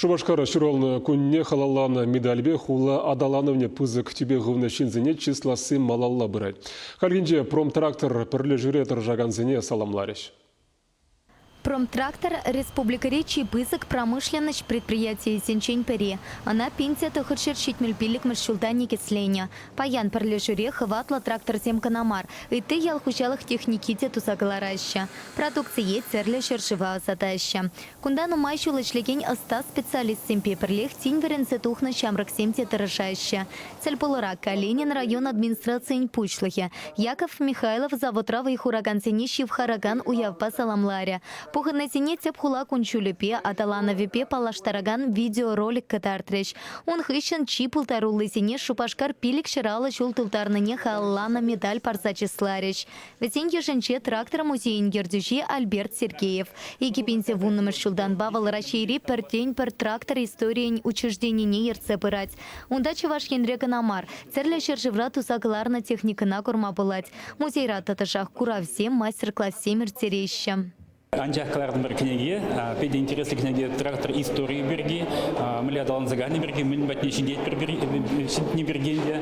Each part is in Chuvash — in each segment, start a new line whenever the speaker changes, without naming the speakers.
Шупашкар ҫуралнӑ кунне халалланӑ медальпе хула аталанӑвне пысӑк тӳпе хывнӑ ҫынсене чысласси малалла пырать. Хальхинче Промтрактор пӗрлешӳре тӑрӑшакансене саламларӗҫ.
Промтрактор республикӑри чи пысӑк промышленноҫ предприятийӗсенчен пӗри. Ӑна пенси 975-мӗш ҫулта никӗсленӗ. Паян пӗрлешӳре хӑватлӑ тракторсем кӑна мар, ытти ял хуҫалӑх техники те туса кӑлараҫҫӗ. Продукцие тӗрлӗ ҫӗршыва ӑсатаҫҫӗ. Кунта нумай ҫул ӗҫлекен ӑста специалистсемпе пӗрлех тин вӗренсе тухнӑ ҫамрӑксем те тӑрӑшаҫҫӗ. Тӗлпулура Калинин район администрацийӗн пуҫлӑхӗ Яков Михайлов заводра вӑй хуракансене ҫывхаракан уявпа саламларӗ. Пухӑннисене тӗп хула кун-ҫулӗпе, аталанӑвӗпе паллаштаракан видеоролик кӑтартрӗҫ. Ун хыҫҫӑн чи пултаруллисене Шупашкар 550 ҫул тултарнине халалланӑ медаль парса чысларӗҫ. Вӗсен йышӗнче трактор музейӗн ертӳҫи Альберт Сергеев. 2010-мӗш ҫултанпа вӑл Раҫҫейри пӗртен-пӗр трактор историйӗн учрежденине ертсе пырать. Унта Чӑваш Енре кӑна мар, тӗрлӗ ҫӗршывра туса кӑларнӑ техникӑна курма пулать. Музейра тӑтӑшах куравсем, мастер-классем ирттереҫҫӗ.
Анчах кӑлартӑмӑр кӗнеке, питӗ интереслӗ кӗнеке трактор историйӗ пирки, мӗнле аталанса кайнӑ пирки, мӗн патне ҫитетпӗр ҫитни пирки ӗнтӗ.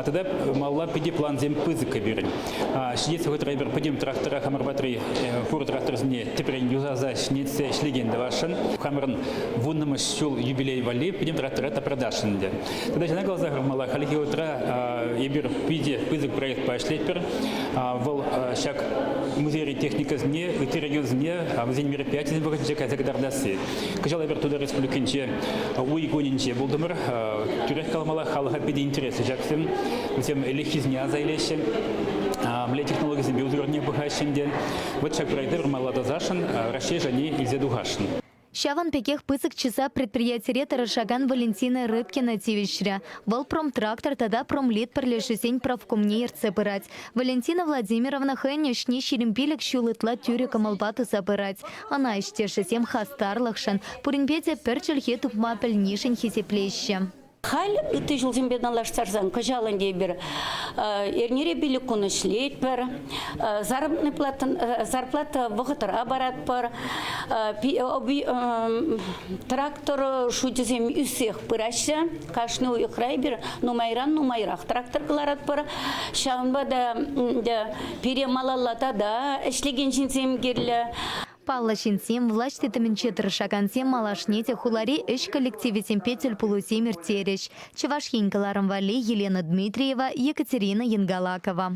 Тата малалла питӗ плансем пысӑк пирӗн. Ҫитес вӑхӑтра эпир пӗтӗм трактора хамӑр патри пур тракторсене тӗпрен юсаса ҫӗнетсе ӗҫлекен тӑвасшӑн. Хамӑрӑн вуннӑмӗш ҫул юбилей валли пӗтӗм трактора тапратасшӑн ӗнтӗ. Тата ҫавна каласа хӑвармалла, хальхи вӑхӑтра эпир питӗ пысӑк проектпа ӗҫлетпӗр. Вӑл ҫак музейри техникӑсене, ытти регионсене вӗсен мероприятисен вӑхӑтӗнче кайса кӑтартасси. Кӑҫал эпир Тутар Республикинче уй кунӗнче пултӑмӑр. Тӳрех каламалла, халӑха питӗ интереслӗ ҫаксем. Вӗсем ӗлӗкхисене аса илеҫҫӗ, мӗнле технологисемпе усӑ курнине пӑхаҫҫӗ ӗнтӗ. Вот ҫак проекта ырмалла тӑсасшӑн, Раҫҫей шайне илсе тухасшӑн.
Ҫавӑн пекех пысӑк чыса предприятире тӑрӑшакан Валентина Рыбкина тивӗҫрӗ. Вӑл Промтрактор тата Промлит пӗрлешӳсен профкомне ертсе пырать. Валентина Владимировна хӑйӗн ӗҫне 25 ҫул ытла тӳрӗ кӑмӑлпа туса пырать. Ӑна ӗҫтешӗсем хастарлӑхшӑн, пуринпе те пӗр чӗлхе тупма пӗлнишӗн хисеплеҫҫӗ.
Халь ытти ҫулсемпе танлаштарсан кӑҫал ӗнтӗ эпир эрнере 5 кун ӗҫлетпӗр, заработная плата, зарплата вӑхӑтра паратпӑр, трактор шучӗсем ӳссех пыраҫҫӗ. Кашни уйӑхра эпир нумайран нумайрах трактор кӑларатпӑр. Ҫавӑнпа та пире малалла тата ӗҫлекен ҫынсем кирлӗ.
Паллӑ ҫынсем, влаҫ тытӑмӗнче тӑрӑшакансем малашне те хулари ӗҫ коллективӗсемпе тӗлпулусем ирттерӗҫ. Чӑваш Ен кӑларӑм валли Елена Дмитриева, Екатерина Янгалакова.